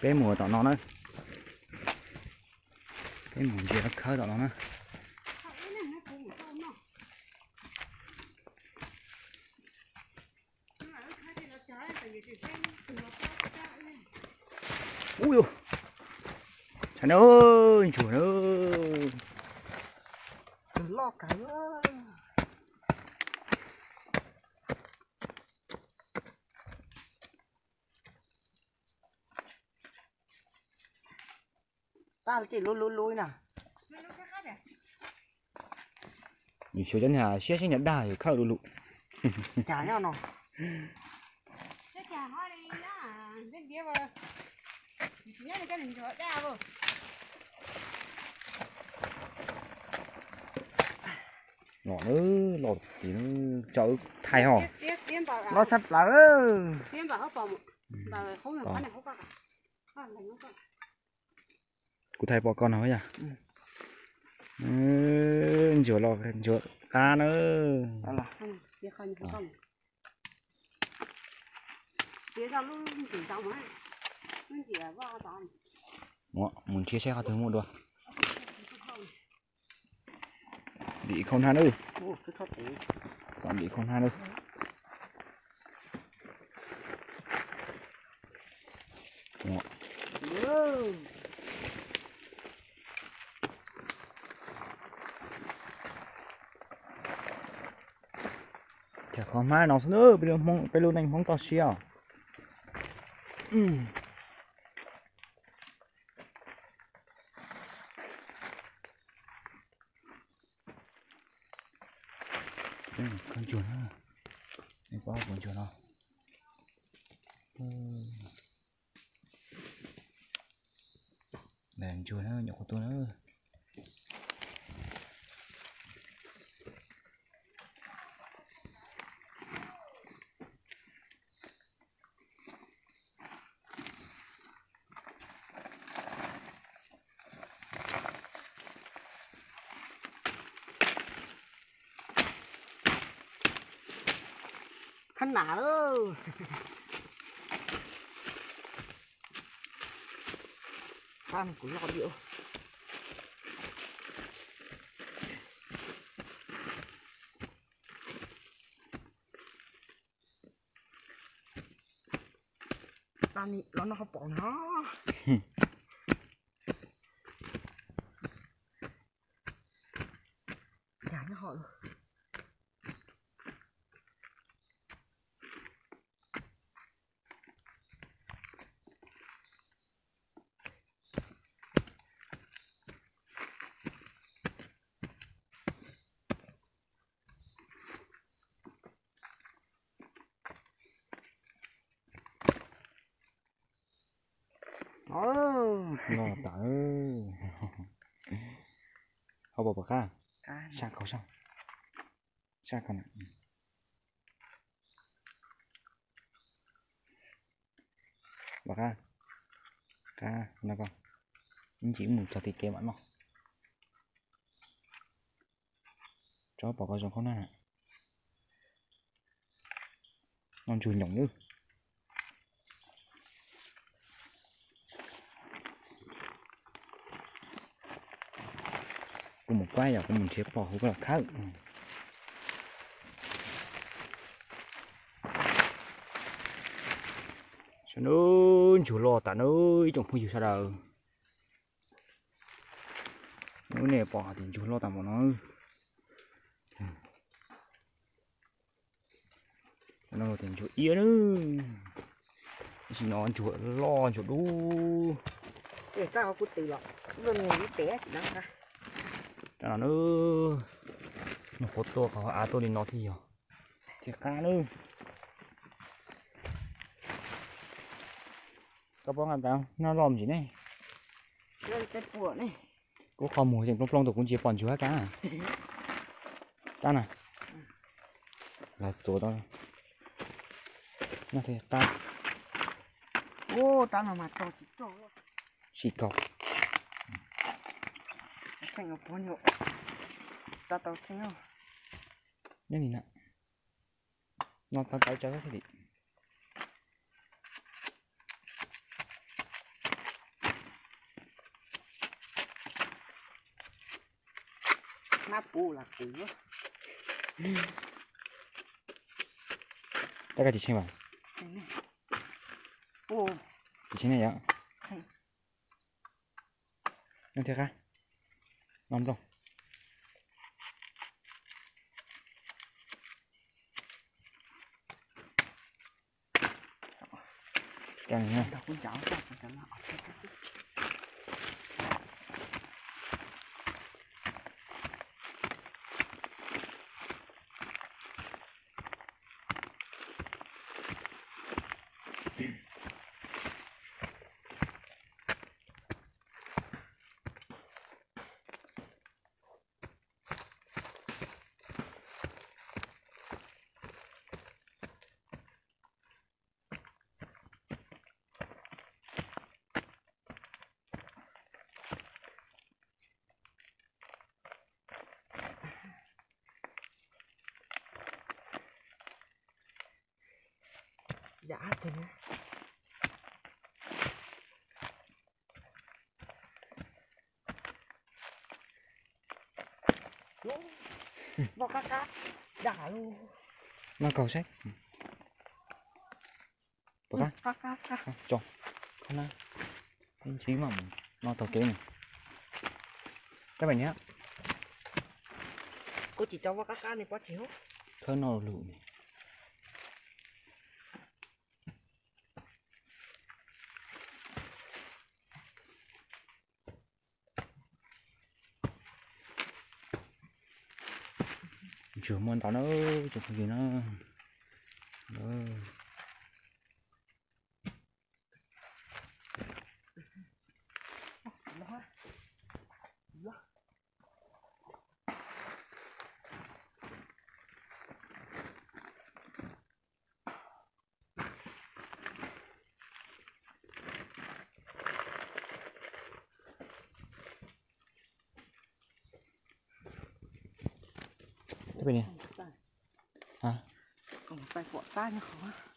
Peb mus tom no na. Peb mus ntsia khawb tom no na. Ub, yus, thaum no ntsuag na. Loj kawg. Tab sis lub lub lub na. Yus xyuas cov niag siab siab nyuag dag yus khawb lub lub. Cas nyob no. Los na, los tim tso wb thaij ho. Los sab plaws. Kuv thaij pom koj no yog. Ntsuag los ntsuag qab na. Mus nrhiav saib qhov twg muaj dua. Ntim khau hnab nawb. Tom ntim khau hnab nawb. Ces qhov hmab no xwb, peb lub neej Hmoob toj siab os. Koj ntsuag na, nej pom kuv ntsuag no. Ntsuag na, nyuam qhuav tuaj na. Khab nas lawm. Tab kuv loj diam. Pla nim los no ho pom no. Cas nyob ho. Los tas. Ho pom pom qab. Saj khau saj. Saj khau na. Pom qab. Qab no ko. Ib ntsis wb mus txog tim kev mam noj. Tso pom koj zoo khaub nag. Noj ntsuag nyoos nawb. Kuv mus kuaj yog kuv mus nrhiav pom kuv los khawb. Saib nawb, ntsuag loj tas nawb ib tsoom phooj ywg sawv daws. Hnub nej pom hais tias ntsuag loj tas npaum no. No tias ntsuag iab nawb. Tab sis no ntsuag loj ntsuag dub. Rau no nawb, nws qhuav tuaj qhov av tuaj li no thiaj yog. Thiaj qab nawb. Koj paub nqa ntawd noj loj ntsis ne. Kuv qhov muag tseem plooj plooj tus kuv ntsia pom ntsuag hab kab. Kab na. Los txuas tau. Noj thiaj qab. Sim kaug. Nyob li na. Noj tau tau cov thiaj li. Tab koj tsis tsheej vas? Tsis tsheej ne yom. Noj thiaj qab. Noj nplooj. Noj kaug saib. Puas qab? Tso, qab na. Ntsib mas mus noj taug kev mus. Kab pem niam. Kuv tsis tso vaj qab qab ne pob tsis hub. Khawb noj lug ne. Ntsuag muaj ntau na, tsoom phooj ywg na. Pem niam. Pem qhov.